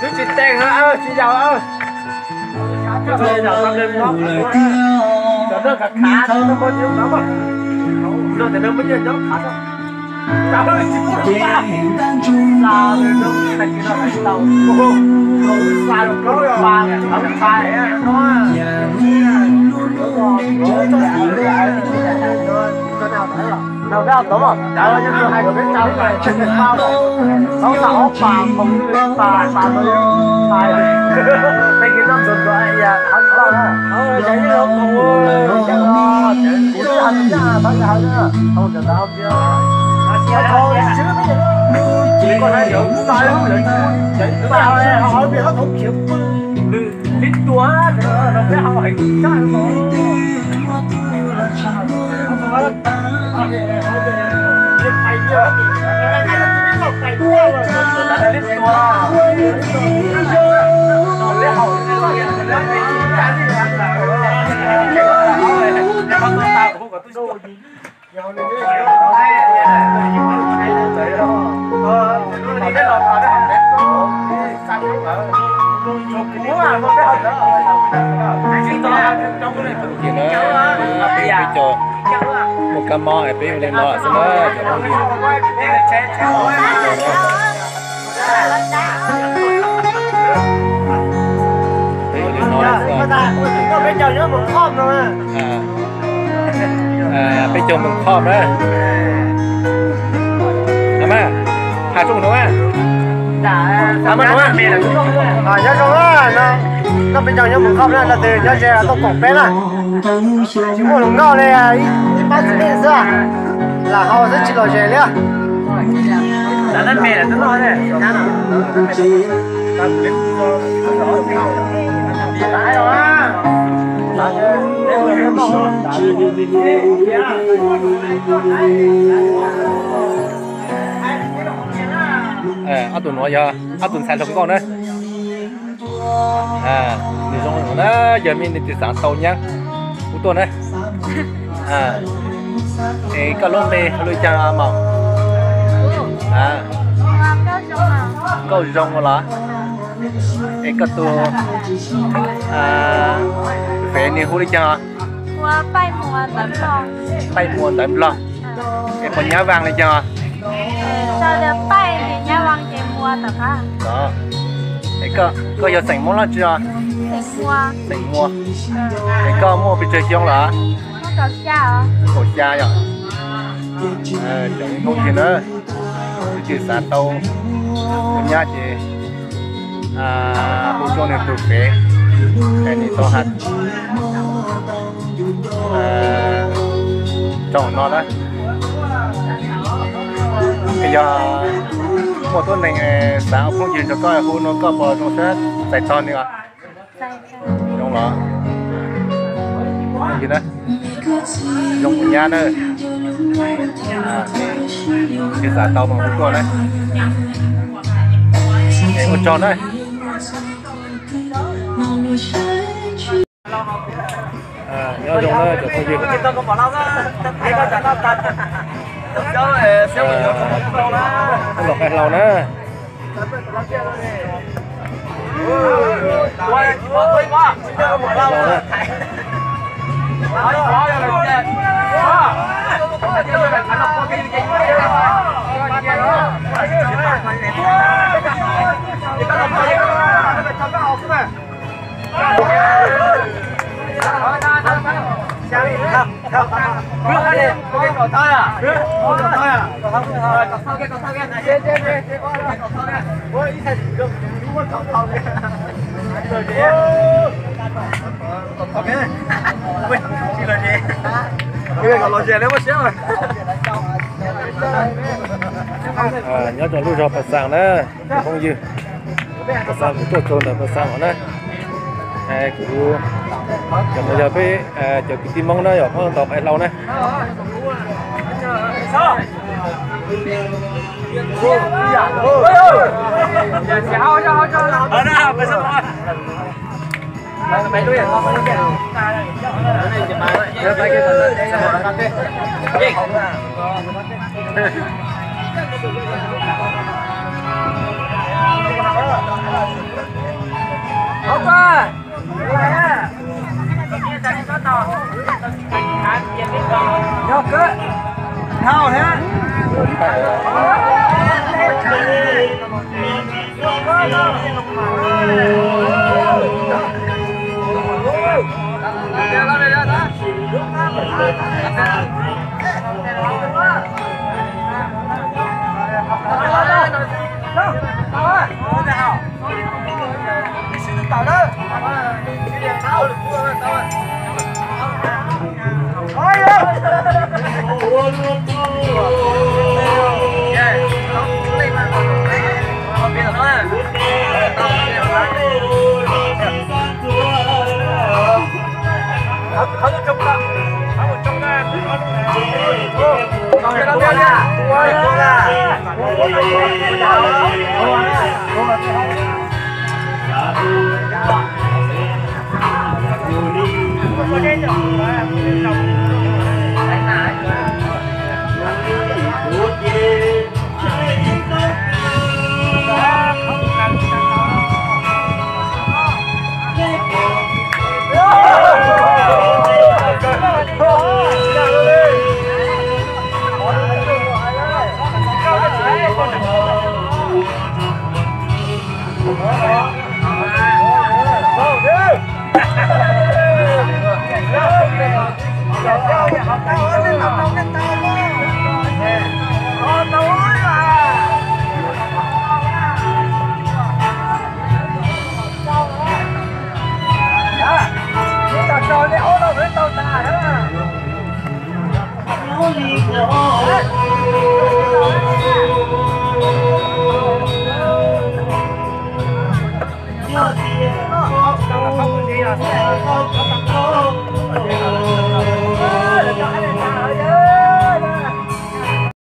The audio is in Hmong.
Twb tsis tees, tsis yaus. Peb cov muaj kab mob es peb ua li no xwb na, cov phooj ywg. Peb ua li no xwb. Peb cov mus khom na. Mas, has zoo no. Nyob zoo, no peb cov nyob mus khom na, leej twg nyob ze tuaj koom peb na. Tsis muaj hluas nkauj li, ib pab txiv neej xwb, lam haus xwb tsis lom zem li. Ob tug nuav yog ob tug ntxhais hluas nkauj na. Nws zoo na, yog me nws tus xaav tau nyab kuv tuaj na. Es koj lub npe hu li caag mas? Nkauj Zoo los? Es koj tus fev nws hu li caag? Paij Muas Ntawv Nplog. Es puas nyab Vaaj li caag? Es koj yog xeem Moob dlaab tsi os? Xeem Muas. Es koj muaj pes tsawg xyoo lawm? Kaum xya yog. Cov phooj ywg na, leej twg xav tau nyab ces hu rua nws tus fev, es nws tau has tsoom no na. Yog muaj tuab neeg xav ua phooj ywg rua koj, hu nua koj puas zoo sab txais tog nws os? Zoo los? Zoo nyab na. Leej twg xav tau mas hu tuaj na. Es ua tsaug na. Nyob zoo na cov phooj ywg. Los qai hlau na. Nyob rau lub zog Pas Xaas na, phooj ywg. Pas Xaas, kuv tuaj txog ntawm Pas Xaas no na. Kuv, cov no yog peb cov kwv tij Hmoob na, yog Hmoob tau qai hlau na. Yog tias koj kuj, koj